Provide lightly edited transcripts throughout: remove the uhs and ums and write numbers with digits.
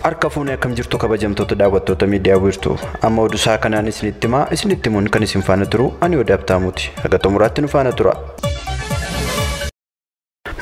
Harka fuunee akkam jirtu kabajamtoota daawwattoota miidiyaa wiirtuu amma oduu isaa kanaan isinitti himaa isinitti himuun kan isin faana turu ani Odaa Abtaamuuti. Haga xumuraatti nu faana tura.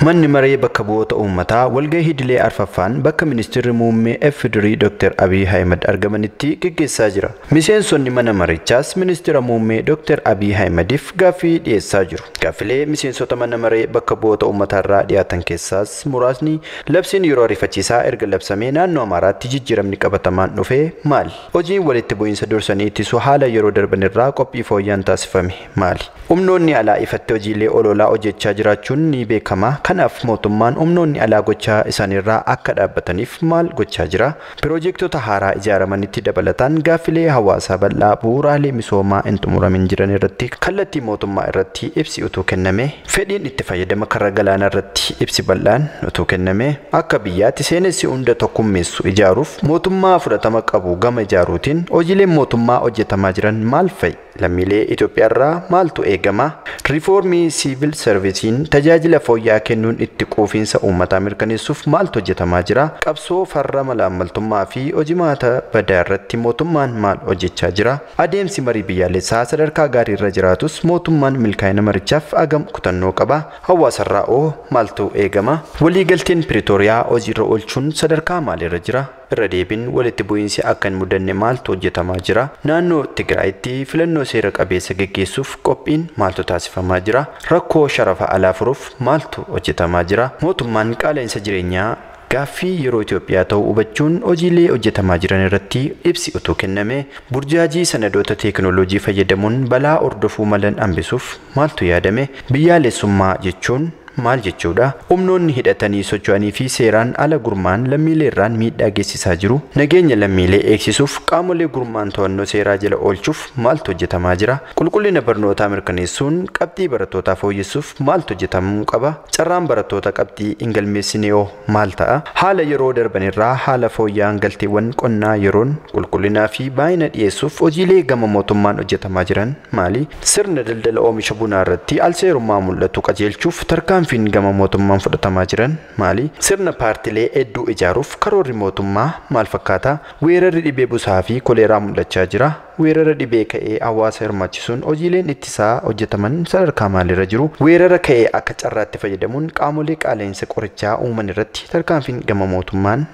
Manni maree bakka bu'oota uummataa walgahii idilee arfaffaan bakka ministeerri muummee FDRI Dr. Abiy Ahmed argamanitti geggeessaa jira. Miseensonni mana marichaas ministeera muummee Dr. Abiy Ahmediif gaaffii dhiyeessaa jiru. Gaaffilee miseensota mana maree bakka bu'oota uummataarraa dhiyaatan keessaas muraasni labsiin yeroo ariifachiisaa erga labsamee naannoo Amaaraatti jijjiiramni qabatamaan dhufe maali? Hojiin walitti bu'iinsa dursanii ittisuu haala yeroo darban irraa qophii fooyyaan taasifame maali? Humnoonni alaa ifatti hojiilee ololaa hojjechaa jiraachuun ni beekama. Kanaaf mootummaan humnoonni alaa gochaa isaaniirraa akka dhaabbataniif maal gochaa jira? Piroojektota haaraa ijaaramanitti dabalataan gaaffilee hawaasaa bal'aa bu'uuraalee misoomaa hin xumuramin jiran irratti kallattii mootummaa irratti ibsi utuu kenname, fedhiin itti fayyadama karra galaanaa irratti ibsi bal'aan utuu kenname, akka biyyaatti seenessi hunda tokkummeessu ijaaruuf mootummaa fudhatama qabu gama ijaaruutiin hojiileen mootummaa hojjetamaa jiran maal fa'i? Lammiilee Itoophiyaarraa maaltu eegama? Riifoormii siivil sarviisiin tajaajila fooyya'aa kennuun itti quufinsa uummataa mirkaneessuuf maaltu hojjetamaa jira? Qabsoo farra malaammaltummaa fi hojimaata badaa irratti mootummaan maal hojjechaa jira? Adeemsi marii biyyaalessaa sadarkaa gaarii irra jiraatus mootummaan milkaa'ina marichaaf hagam kutannoo qaba? Hawaasarraa oo maaltu eegama? Waliigalteen Piriitooriyaa hojiirra oolchuun sadarkaa maalirra jira? Irra deebiin walitti bu'iinsi akka hin mudanne maaltu hojjetamaa jira? Naannoo Tigraayitti filannoo seera qabeessa geggeessuuf qophiin maaltu taasifamaa jira? Rakkoo sharafa alaa furuuf maaltu hojjetamaa jira? Mootummaan qaala'insa jireenyaa gaaffii yeroo Itoophiyaa ta'uu hubachuun hojiilee hojjetamaa jiran irratti ibsi utuu kenname, burjaajii sanadoota teekinooloojii fayyadamuun balaa hordofuu malan hambisuuf maaltu yaadame? Biyyaalessummaa jechuun maal jechuudha? Humnoonni hidhatanii socho'anii fi seeraan ala gurmaan lammiilee irraan miidhaa geessisaa jiru. Nageenya lammiilee eegsisuuf qaamolee gurmaan to'annoo seeraa jala oolchuuf maaltu hojjetamaa jira? Qulqullina barnootaa mirkaneessuun qabxii barattootaa fooyyessuuf maaltu hojjetamuu qaba? Carraan barattoota qabxii hin galmeessine hoo maal ta'a? Haala yeroo darban irraa haala fooyya'aan galteewwan qonnaa yeroon qulqullinaa fi baay'ina dhiyeessuuf hojiilee gama mootummaan hojjetamaa jiran maali? Sirna daldala oomisha bunaa irratti alseerummaa mul'atu qajeelchuuf tarkaanfiin gama mootummaan fudhatamaa jiran maali? Sirna paartilee hedduu ijaaruuf karoorri mootummaa maal fakkaata? Weerarri dhibee busaa fi koleeraa mul'achaa jira. Weerara dhibee ka'ee hawaasa hirmaachisuun hojiileen ittisaa hojjetaman sadarkaa maalirra jiru? Weerara ka'ee akka carraatti fayyadamuun qaamolee qaala'insa qorichaa uuman irratti tarkaanfiin gama mootummaan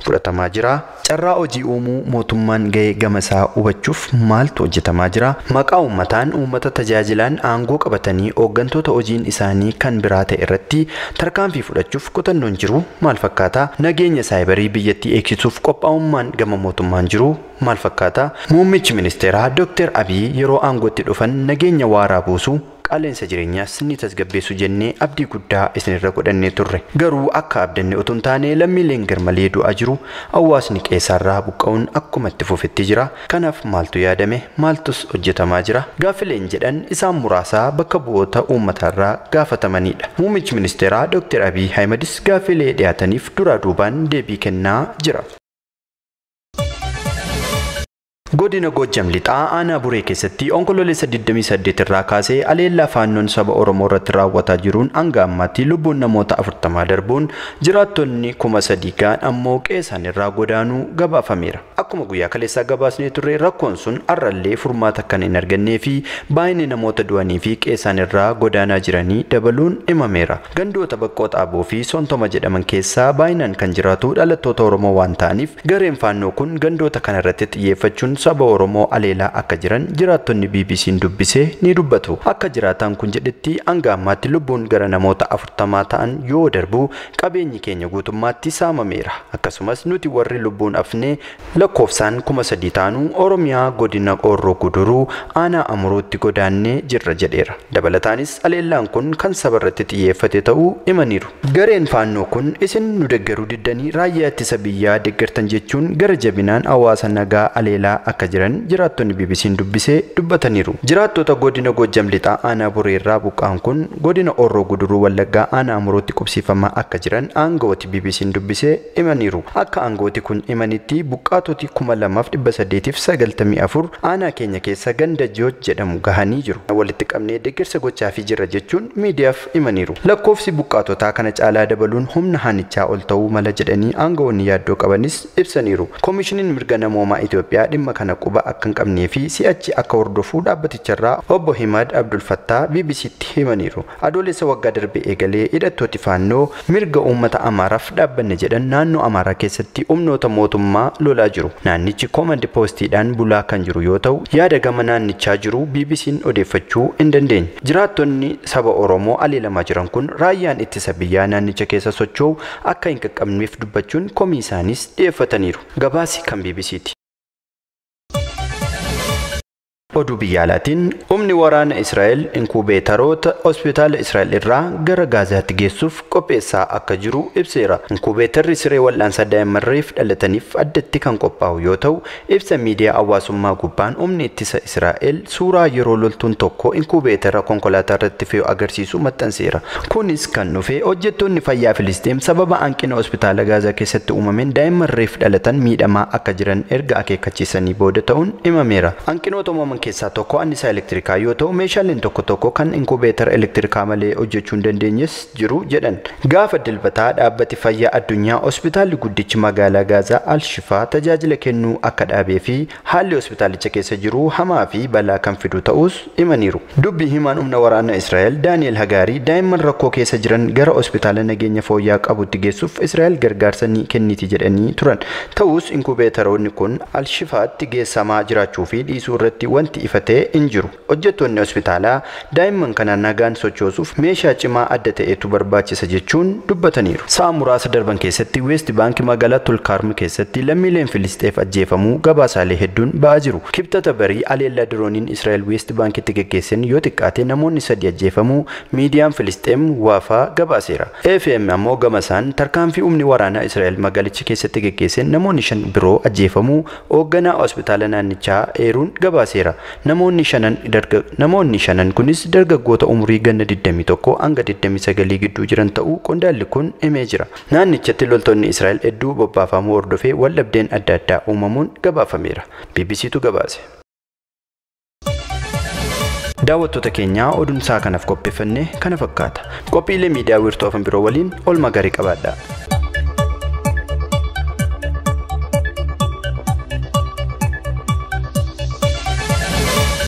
fudhatamaa jira. Carraa hojii uumuu mootummaan ga'ee gama isaa hubachuuf maaltu hojjetamaa jira? Maqaa uummataan uummata tajaajilaan aangoo qabatanii hooggantoota hojiin isaanii kan biraa ta'e irratti tarkaanfii fudhachuuf kutannoon jiru maal fakkaata? Nageenya saayibarii biyyattii eegsisuuf qophaa'ummaan gama mootummaan jiru maal fakkaata? Muummichi ministeeraa Dr. Abiy yeroo aangootti dhufan nageenya waaraa buusuu qaala'insa jireenyaas ni tasgabbeessu jennee abdii guddaa isinirra godhannee turre. Garuu akka abdanne otoo hin taane lammiileen garmalee du'aa jiru. Hawaasni qeessaarraa buqqa'uun akkuma itti fufetti jira. Kanaaf maaltu yaadame? Maaltus hojjetamaa jira? Gaaffileen jedhan isaan muraasaa bakka bu'oota uummataarraa gaafatamanidha. Muummichi ministeeraa Dr. Abiy Ahmedis gaaffilee dhiyaataniif duraa duubaan deebii kennaa jira. Godina Goojam Lixaa aanaa Buree keessatti onkololeessa 28 irraa kaasee aleellaa faannoon saba Oromoo irratti raawwataa jiruun hanga ammaatti lubbuun namoota 40 darbuun jiraattonni 3,000 ga'an ammoo qe'ee irraa godaanuu gabaafameera. Akkuma guyyaa kaleessaa gabaasnee turre rakkoon sun har'allee furmaata kan hin argannee fi baay'inni namoota du'anii fi qe'ee irraa godaanaa jiranii dabaluun himameera. Gandoota Baqqoo Xaaboo fi Sontoma jedhaman keessaa baay'inaan kan jiraatu dhalattoota Oromoo waan ta'aniif gareen faannoo kun gandoota kanarratti xiyyeeffachuun saba Oromoo aleelaa akka jiran jiraattonni BBC'n dubbise ni dubbatu. Akka jiraataan kun jedhetti hanga ammaatti lubbuun gara namoota 40 ta'an yoo darbu qabeenyi keenya guutummaatti saamameera. Akkasumas nuti warri lubbuun hafne lakkoofsaan 3,000 taanu Oromiyaa godina Qorroo Guduruu aanaa Amuruutti godaannee jirra jedheera. Dabalataanis aleellaan kun kan saba irratti xiyyeeffate ta'uu himaniiru. Gareen faannoo kun isin nu deeggaruu diddanii raayyaa ittisa biyyaa deeggartan jechuun gara jabinaan hawaasa nagaa aleelaa akka jiran jiraattonni BBC'n dubbisee dubbataniiru. Jiraattota godina Goojjam Lixaa aanaa Bureerraa buqqa'an kun godina Orroo Guduruu Wallaggaa aanaa Amuruutti qubsiifamaa akka jiran aangawooti BBC'n dubbisee himaniiru. Akka aangawooti kun himanitti buqqaatoti 2894 aanaa keenya keessa ganda Jooj jedhamu gahanii jiru. Walitti qabnee deeggarsa gochaafii jirra jechuun miidiyaaf himaniiru. Lakkoofsi buqqaatotaa kana caalaa dabaluun humna haanichaa ol ta'uu mala jedhanii aangawoonni yaaddoo qabanis ibsaniiru. Koomishiniin mirga namoomaa Itoophiyaa dhimma kana quba akka hin qabnee fi si'achi akka hordofuu dhaabbaticharraa obbo Himaad Abdul Fattaa BBCtti himaniiru. Adoolessa waggaa darbe eegalee hidhattooti faannoo mirga uummata Amaaraaf dhaabbanne jedhan naannoo Amaaraa keessatti humnoota mootummaa lolaa jiru. Naannichi koomandi poostiidhaan bulaa kan jiru yoo ta'u yaada gama naannichaa jiru BBC'n odeeffachuu hin dandeenye. Jiraattonni saba Oromoo aleelamaa jiran kun raayyaan ittisa biyyaa naannicha keessa socho'u akka hin qaqqabneef dubbachuun komii isaaniis dhiyeeffataniiru. Gabaasi kan BBCti. Oduu biyya alaatiin humni waraana Israa'el inkubeetaroota hospitaala Israa'el irraa gara Gaazaatti geessuuf qopheessaa akka jiru ibseera. Inkubeetarri siree wal'aansaa daa'immanreef dhalataniif addatti kan qophaa'u yoo ta'u, ibsa miidiyaa hawaasummaa gubbaan humni ittisa Israa'el suuraa yeroo loltuun tokko inkubeetara konkolaataa irratti fe'u agarsiisu maxxanseera. Kunis kan dhufe hojjettoonni fayyaa Filisxeem sababa hanqina hospitaala Gaazaa keessatti uumameen daa'immanreef dhalatan miidhamaa akka jiran erga akeekkachiisanii booda ta'uun himameera. Hanqinoota uumaman keessaa tokko annisaa elektirikaa yoo ta'u meeshaaleen tokko tokko kan inkubeetara elektirikaa malee hojjechuu hin dandeenyes jiru jedhan. Gaafa dilbataa dhaabbati fayyaa addunyaa hospitaalli guddichi magaalaa Gaazaa Al-Shifaa tajaajila kennuu akka dhaabee fi haalli hospitaalicha keessa jiru hamaa fi balaa kan fidu ta'us himaniiru. Dubbi himaan humna waraana Israa'el Daani'el Hagaarii daa'imman rakkoo keessa jiran gara hospitaala nageenya fooyya'aa qabutti geessuuf Israa'el gargaarsa ni kenniti jedhanii turan. Ta'us inkubeetaroonni kun Al-Shifaatti geessamaa jiraachuu fi dhiisuu irratti wanti ifa ta'e hin jiru. Hojjettoonni hospitaalaa daa'imman kana nagaan sochoosuuf meeshaa cimaa adda ta'etu barbaachisa jechuun dubbataniiru. Sa'a muraasa darban keessatti West Bank magaalaa Tulkaarm keessatti lammiileen Filisxeef ajjeefamuu gabaasaalee hedduun ba'aa jiru. Kibxata barii aleellaa dirooniin Israa'el West Bankitti geggeessan yoo xiqqaate namoonni 3 ajjeefamuu miidiyaan Filisxeem Waafaa gabaaseera. AFM ammoo gama isaan tarkaanfii humni waraanaa Israa'el magaalicha keessatti geggeessan namoonni 5 biroo ajjeefamuu hoogganaa hospitaala naannichaa eeruun gabaaseera. Namoonni shanan kunis dargaggoota umurii ganna 21 hanga 29 gidduu jiran ta'uu qondaalli kun himee jira. Naannichatti loltoonni Israa'el hedduu bobbaafamuu hordofee waldhabdeen adda addaa uumamuun gabaafameera. BBCtu gabaase. Daawwattoota keenyaa oduun isaa kanaaf qopheeffanne kana fakkaata. Qophiilee miidiyaa wiirtuu afan biroo waliin oolmaa gaarii qabaadhaa.